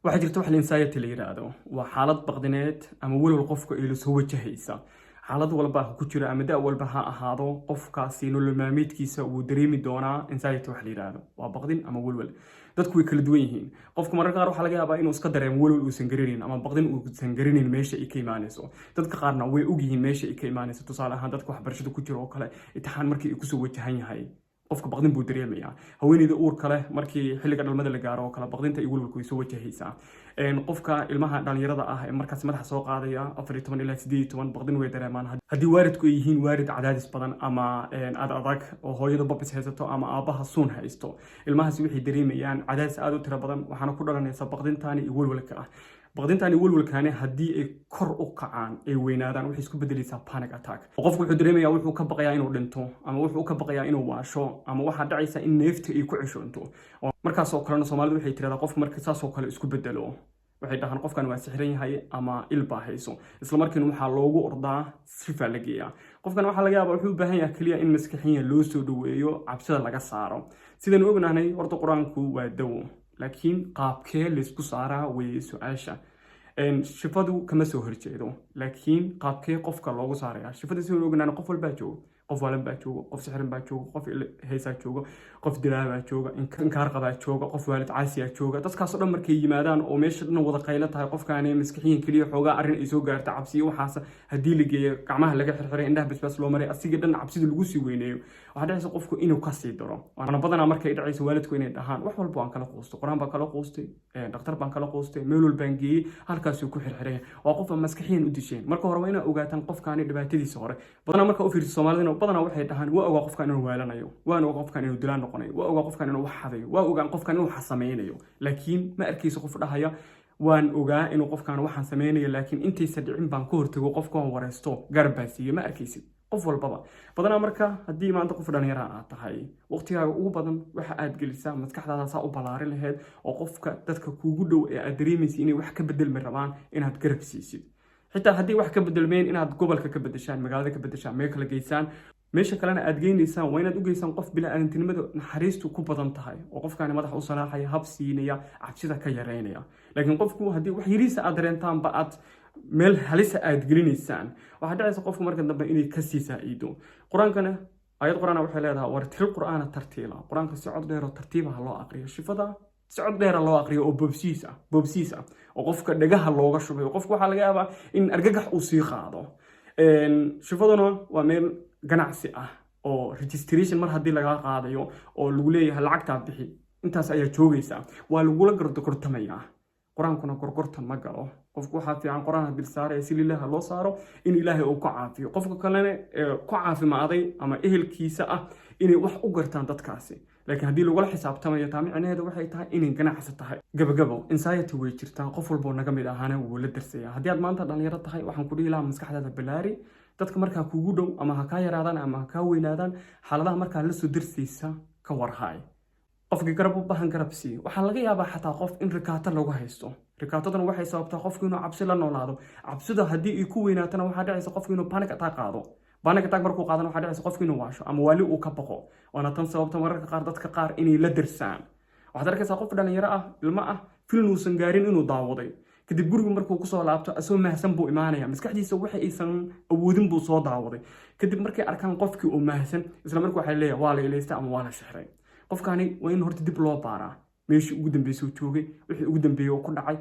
Waxaa jirta wax anxiety la yidhaahdo. Waa xaalad baqdineed ama welwel qofka ay lasoo wajahaysa. Xaalad walba ha ku jiro ama da' walba ha ahaado, qofkaasi nolol maalmeedkiisa wuu dareemi doonaa anxiety wax la yidhaahdo. Waa baqdin ama welwel. Dadku way kala duwan yihiin. Qofku mararka qaar waxaa laga yaabaa inuu iska dareemo welwel uusan garanayn ama baqdin uusan garanayn meesha ay ka imaanayso. Dadka qaarna way ogyihiin meesha ay ka imaanayso. Tusaale ahaan, dadka waxbarashada ku jira oo kale, imtixaan markii ay kusoo wajahan yahay, qofka baqdin buu dareemayaa. Haweeneyda uurka leh, markii xilliga dhalmada la gaaro oo kale, baqdinta iyo welwelku way soo wajahaysaa. Qofka ilmaha dhalinyarada ah ee markaas madaxa soo qaadaya, 14 ilaa 18, baqdin way dareemaan. Haddii waalidku ay yihiin waalid cadaadis badan ama ad adag oo hooyada babis haysato ama aabbaha suun haysto, ilmahaasi waxay dareemayaan cadaadis aad u tiro badan, waxaana ku dhalanaysa baqdintaani iyo welwelka ah. Baqdintaani, welwelkaani haddii ay kor u kacaan, ay weynaadaan, waxay isku bedelaysaa panic attack. Qofku wuxuu dareemayaa, wuxuu ka baqayaa inuu dhinto ama wuxuu ka baqayaa inuu waasho ama waxaa dhacaysa in neefta ay ku ceshoonto. Markaasoo kalena Soomaalidu waxay tiradaa, qofku marka saasoo kale isku bedelo, waxay dhahaan qofkan waa sixran yahay ama il baa hayso. Isla markiina waxaa loogu ordaa shifaa la geeyaa. Qofkan waxaa laga yaabaa wuxuu u baahan yahay keliya in maskaxiyan loo soo dhaweeyo, cabsida laga saaro. Sidaynu ognahnay, horta Qur-aanku waa dawo, laakiin qaabkee laysku saaraa weeye su-aasha. Shifadu kama soo horjeedo, laakiin qaabkee qofka loogu saaraya shifada? Sidaynu ognahnay, qof walbaa joogo. Qof waalan baa joogo, qof sixran baa joogo, qof haysaa joogo, qof dilaa baa jooga, inkaar qabaa jooga, qof waalid caasiyaa jooga. Dadkaasoo dhan markay yimaadaan oo meesha dhan wada qaylo tahay, qofkaani maskixiyan keliya xoogaa arrin ay soo gaarta, cabsiyo waxaas haddii la geeyo, gacmaha laga xirxiray, indhaha basbaas loo maray, asiga dhan cabsida lagu sii weyneeyo, waxaa dhacaysa qofku inuu kasii daro. Waana badanaa markay dhacayso waalidku inay dhahaan, "Wax walba waan kala quustay, Qur-aan baan kala quustay, dhakhtar baan kala quustay, meel walbaan geeyey, halkaasuu ku xirxiraya." Waa qof maskaxiyan u disheen. Marka hore waa inaa ogaataan qofkaani dhibaatadiisa hore. Badanaa marka u fiirso, Soomaalidina badanaa waxay dhahaan, "Waa ogaa qofkan inuu waalanayo, waan ogaa qofkan inuu dilaan noqonayo, waa ogaa qofkan inuu wax xadayo, waa ogaan qofkan inuu wax samaynayo." Laakiin ma arkayso qof dhahaya, "Waan ogaa inuu qofkan waxaan sameynayo, laakiin intaysa dhicin baan ka hortago, qofka waan wareysto, garab baan siiyo." Ma arkaysid qof walbaba badanaa. Marka haddii maanta qof dhalinyara aad tahay, waqtigaaga ugu badan waxa aad gelisaa maskaxdaada saa u ballaarin lahayd oo qofka dadka kuugu dhow ee aad dareemaysa inay wax ka bedelmi rabaan inaad garab siisid. Xitaa haddii wax ka bedelmeen, inaad gobolka ka bedeshaan, magaalada ka bedeshaan, meel kala geysaan. Meesha kalena aad geynaysaan waa inaad u geysaan qof bila-aadantinimada, naxariistu ku badan tahay oo qofkaani madaxa u salaaxaya, hab siinaya, cabsida ka yareynaya. Laakiin qofku haddii wax yariisa aad dareentaanba aad meel halisa aad gelinaysaan, waxaa dhacaysa qofku marka dambe inay kasii saa-iido. Qur-aankana ayad Qur-aana waxay leedahay, ورتل القرآن ترتيلا. Qur-aanka si cod dheer oo tartiibaha loo aqriyo, shifada si cod dheera loo aqriyo oo boobsiis ah, boobsiis ah oo qofka dhagaha looga shubayo, qofku waxaa laga yaabaa in argagax uu sii qaado. Shifaduna waa meel ganacsi ah oo registration mar haddii lagaa qaadayo oo lagu leeyahay lacagtaa bixi, intaas ayaa joogaysaa, waa lagula gorgortamayaa. Qur-aankuna gorgortan ma galo. Qofku waxaa fiican Qur-aan haddii saaraya, si lilaha loo saaro, in Ilaahay uu ku caafiyo. Qofka kalena ku caafimaaday ama ehelkiisa ah inay wax u gartaan dadkaasi. Laakiin haddii lagula xisaabtamayo, taa micnaheedu waxay tahay inay ganacsi tahay. Gabagabo, anxiety way jirtaa, qof walboo naga mid ahaana wuu la darsaya. Haddii aad maanta dhalinyaro tahay, waxaan ku dhihi lahaa maskaxdaada balaari. Dadka markaa kugu dhow, ama ha kaa yaraadaan ama ha kaa weynaadaan, xaaladaha markaa la soo darsaysa ka warhaay. Qofkii garab u baahan garab sii. Waxaa laga yaabaa xataa qof in rikaato lagu haysto. Rikaataduna waxay sababtaa qofku inuu cabsi la noolaado. Cabsida haddii ay ku weynaatana, waxaa dhacaysa qofku inuu panic attack qaado. Panic attack markuu qaadana, waxaa dhacaysa qofku inuu waasho ama waali uu ka baqo. Waana tan sababta mararka qaar dadka qaar inay la darsaan. Waxaad arkaysaa qof dhalinyaro ah, ilmo ah, filin uusan gaarin inuu daawaday. Kadib gurigu markuu kusoo laabto, asoo mahsan buu imaanaya. Maskaxdiisa waxa aysan awoodin buu soo daawaday. Kadib markay arkaan qofkii uu mahsan, isla markii waxay leeyahay waa la ilaysta ama waa la sixray. Qofkani waa in horta dib loo baaraa meeshii ugu dambeysay uu joogay, wixii ugu dambeeyey oo ku dhacay,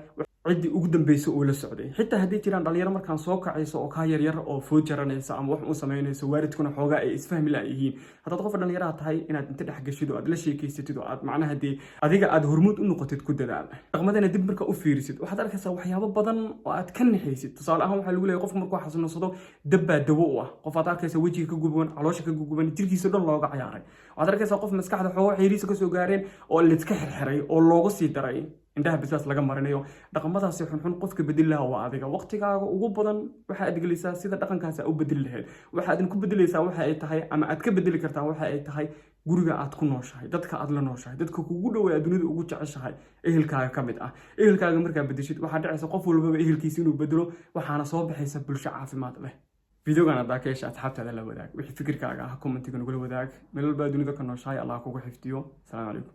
ciddii ugu dambeysay uu la socday. Xitaa haddii jiraan dhalinyaro markaan soo kacayso oo kaa yaryar oo food jaranaysa ama wax u samaynayso, waalidkuna xoogaa ay isfahmi laayihiin, haddaad qof dhalinyaraha tahay, inaad inta dhex gashid oo aad la sheekaysatid oo aad macnaha dee adiga aad hormuud u noqotid ku dadaal. Dhaqmadana dib marka u fiirisid, waxaad arkaysaa waxyaabo badan oo aad ka naxaysid. Tusaale ahaan, waxaa lagu leeyahay qofku markuu xasuunsado, dab baa dawo u ah. Qof aad arkaysa wejiga ka guban, caloosha ka guban, jirkiisa dhan looga cayaaray. Waxaad arkaysaa qof maskaxda xoogaa xiriisa kasoo gaareen oo layska xirxiray oo looga sii daray, indhaha bisaas laga marinayo. Dhaqamadaasi xunxun qofka bedeli lahaa waa adiga. Waqtigaaga ugu badan waxa aad gelisaa sida dhaqankaasi u bedeli lahayd. Waxaad ku bedelaysaa waxa ay tahay ama aad ka bedeli kartaa waxa ay tahay guriga aad ku nooshahay, dadka aad la nooshahay, dadka kugu dhow ee dunida ugu jeceshahay, ehelkaaga ka mid ah. Ehelkaaga markaa bedeshid, waxaa dhacaysa qof walbaba ehelkiisa inuu bedelo, waxaana soo baxaysa bulsho caafimaad leh. Videogan haddaa ka hesha, asxaabtaada la wadaag. Wixii fikirkaaga ah commentiga nagula wadaag. Meel walbaa dunida ka nooshahay, Allah kugu xifdiyo. Asalaamu calaykum.